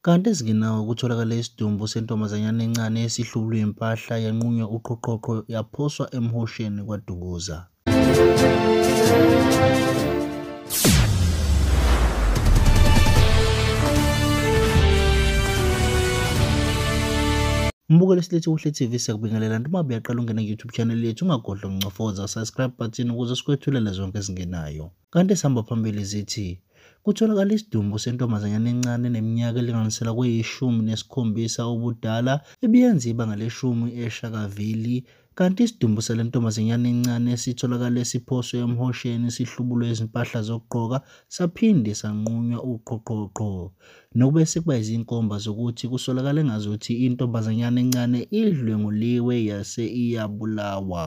Kanti ezingenawo kutholakale isidumbu sentombazanyana encane esihlubulwe impahla yanqunywa uqhoqhoqho yaphoswa emhosheni KwaDukuza. Mbukeli silethe Kuhle TV, siyakubingelela. Noma uyaqala ungena ku-YouTube channel yethu, ungakhohlwa ukuncofoza subscribe button ukuze sikwethulele zonke ezingenayo. Kanti esihamba phambili zithi kutholakala isidumbu sentombazanyana encane eneminyaka elinganiselwa kweyi-17 ubudala ebiyenza ibanga leshumi eShakaville. Kanti isidumbu sale ntombazanyana encane sitholakale siphoswe emhosheni sihlubulwe izimpahla zokugqoka saphinde sanqunywa uqhoqhoqho. Nokube sekuba izinkomba zokuthi kusolakale ngazuthi intombazanyana encane idlwenguliwe yase iyabulawa.